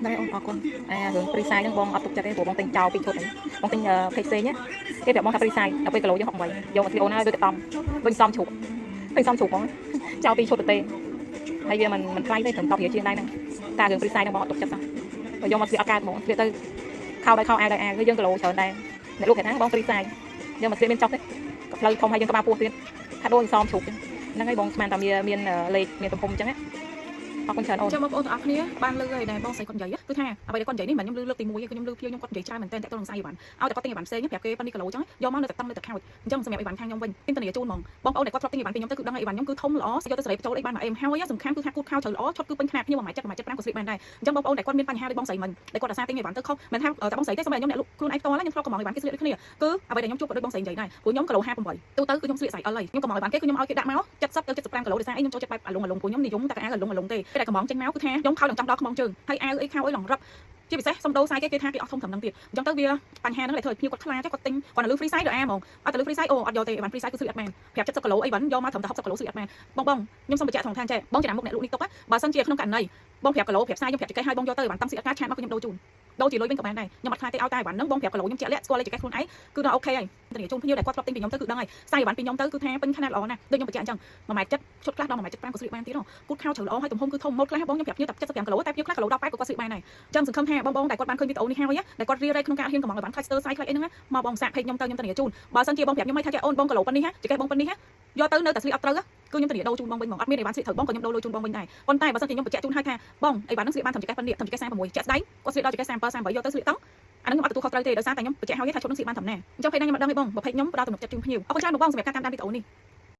ហ្នឹងហើយអូនអរគុណអារឿង free size ហ្នឹងបងអត់ទុកចិត្តទេព្រោះបងទិញចោលពីរឈុតហ្នឹងបងទិញ page ផ្សេងណាគេប្រាប់បងថា free size ដល់ពេលគីឡូយើង68យកមកស្លៀកអូនហើយដូចកតំដូចសំជ្រូកដូចសំជ្រូកហ្មងចោលពីរឈុតទៅទេហើយវាមិនថ្លៃទេត្រឹម10រៀលជាងដែរហ្នឹងតែរឿង free size ហ្នឹងបងអត់ទុកចិត្តសោះបើយកមកស្លៀកអត់កើតហ្មងស្លៀកទៅខោដោយខោអាវដោយអាវគឺយើងគីឡូច្រើនដែរអ្នកលក់គេថាបង free size យកមកស្លៀកមានចុកទេក៏ផ្លូវធំហើយយើងក្បាលពោះទៀតថាដូចសំជ្រូកចឹងហ្នឹងហើយបងស្មានតែមានមានលេខមានទំហំចឹងណាអរគុណច្រើនអូន ចាំបងប្អូនទាំងអស់គ្នាបានលឺហើយដែលបងស្រីគាត់និយាយគឺថាអ្វីដែលគាត់និយាយនេះមិនខ្ញុំលឺលើកទី1ទេគឺខ្ញុំលឺភ្លាវខ្ញុំគាត់និយាយច្រើនមែនទែនតើតើនឹងស្អីអីវ៉ាន់ឲ្យតែគាត់ទិញអីវ៉ាន់ផ្សេងប្រាប់គេប៉ុណ្នេះគីឡូចឹងយកមកនៅតែតឹងនៅតែខោចអញ្ចឹងសម្រាប់អីវ៉ាន់ខាងខ្ញុំវិញទិញធានាជូនហ្មងបងប្អូនដែលគាត់ធ្លាប់ទិញអីវ៉ាន់ពីខ្ញុំទៅគឺដឹងហើយអីវ៉ាន់ខ្ញុំគឺធំល្អយកទៅសេរីបញ្ចូលអីបានមកអេមហើយសំខាន់គឺថាគូតខោត្រូវល្អឈុតគឺពេញខ្នាតភ្ញៀវ1ម៉ែត្រ70 1ម៉ែត្រ75ក៏ស្លៀកបានដែរអញ្ចឹងបងប្អូនដែលគាត់មានបញ្ហាដូចបងស្រីមិញដែលគាត់អាសាទិញអីវ៉ាន់ទៅខុសមិនថាតែបងស្រីទេសូម្បីខ្ញុំអ្នកលក់ខ្លួនឯងផ្ទាល់ខ្ញុំធ្លាប់កំងអីវ៉ាន់គេស្លៀកដូចគ្នាគឺអ្វីដែលខ្ញុំជួបក៏ដូចបងស្រីនិយាយដែរព្រោះខ្ញុំគីឡូ58ទូទៅគឺខ្ញុំស្លៀក size L ហើយខ្ញុំកំងអីវ៉ាន់គេគឺខ្ញុំឲ្យគេដាក់មក70ទៅ75គីឡូដោយសារអីខ្ញុំចូលចិត្តបែបអាលងអាលងព្រោះខ្ញុំនិយមតែអាវអាលងអាលងទេពេលដែលកំងចេញមកគឺថាខ្ញុំខោឡើងចង់ដល់ខ្មងជើងហើយអាវអីខោអីឡងរឹបជាពិសេសសំដូរ size គេគេថាគេអស់ធំត្រឹមហ្នឹងទៀតអញ្ចឹងទៅវាបញ្ហាហ្នឹងដែលធ្វើឲ្យភ្ញៀវគាត់ខ្លាចគាត់ទិញគាត់នៅលើ free size ដល់អាហ្មងអត់ទៅលើ free size អូអត់យកទេអីវ៉ាន់ free size គឺស្លៀកអត់បានប្រាប់70គីឡូអីវ៉ាន់យកមកត្រឹមតែ60គីឡូស្លៀកអត់បានបងបងខ្ញុំសូមបញ្ជាក់ថងថាចេះបងចំណាំមុខអ្នកលក់នេះទុកបើសិនជាក្នុងករណីបងប្រាប់គីឡូប្រាប់ size ខ្ញុំប្រាប់ចង្កេះឲ្យបងយកទៅអីវ៉ាន់តាំងស្លៀកអត់ការ chat មកខ្ញុំដូរជូនដូរជាលុយវិញក៏បានដែរខ្ញុំអត់ខ្លាចទេឲ្យតែអីវ៉ាន់ហ្នឹងបងប្រាប់គីឡូខ្ញុំជាក់លាក់ស្គាល់លេខចង្កេះខ្លួនឯងគឺដល់ OK ហើយធានាជូនភ្ញៀវដែលគាត់ធ្លាប់ទិញពីខ្ញុំទៅគឺដឹងហើយ size អីវ៉ាន់ពីខ្ញុំទៅគឺថាពេញខ្នាតល្អណាស់ដូចខ្ញុំបញ្ជាក់អញ្ចឹង1ម៉ែត្រ7ឈុតខ្លះដល់1ម៉ែត្រ75ក៏ស្លៀកបានទៀតគូតខោជ្រៅល្អហើយទំហំគឺធំម៉ូតខ្លះបងខ្ញុំប្រាប់ភ្ញៀវតែ75គីឡូតែភ្ញៀវខ្លះគីឡូដល់8ក៏គាត់ស្លៀកបានដែរអញ្ចឹងសង្ឃឹមថាបងបងដែលគាត់បានឃើញវីដេអូនេះហើយដែលគាត់រារែកក្នុងការហ៊ានកំងអីវ៉ាន់ខ្លាចស្ទើ size ខ្លាចអីហ្នឹងមកបងសាក page ខ្ញុំទៅខ្ញុំធានាជូនបើសិនជាបងប្រាប់ខ្ញុំឲ្យថាចេះអូនបងគីឡូប៉ុណ្នេះចង្កេះបងប៉ុណ្នេះយកទៅនៅតែស្លៀកអត់ត្រូវគឺខ្ញុំធានាដូរជូនបងវិញហ្មងអត់មានអីវ៉ាន់ស្លៀកត្រូវបងក៏ខ្ញុំដូរលុយជូនបងវិញដែរប៉ុន្តែបើសិនជាខ្ញុំបញ្ជាក់ជូនឲ្យថាបងអីវ៉ាន់ហ្នឹងស្លៀកបានត្រឹមចង្កេះប៉ុណ្នេះត្រឹមចង្កេះ36ជាក់ស្ដែងគាត់ស្លៀកដល់ចង្កេះ37 38យកទៅស្លៀកតង់អាហ្នឹងខ្ញុំអត់ទទួលខុសត្រូវទេដោយសារតែខ្ញុំបញ្ជាក់ឲ្យថាឈុតហ្នឹងស្លៀកបានត្រឹមណាអញ្ចឹង page ហ្នឹងខ្ញុំអត់ដឹងទេបងបើ page ខ្ញុំផ្ដល់ទំនុកចិត្តជូនភ្ញៀវអរគុណច្រើនបងសម្រាប់ការតាមដានវីដេអូនេះ។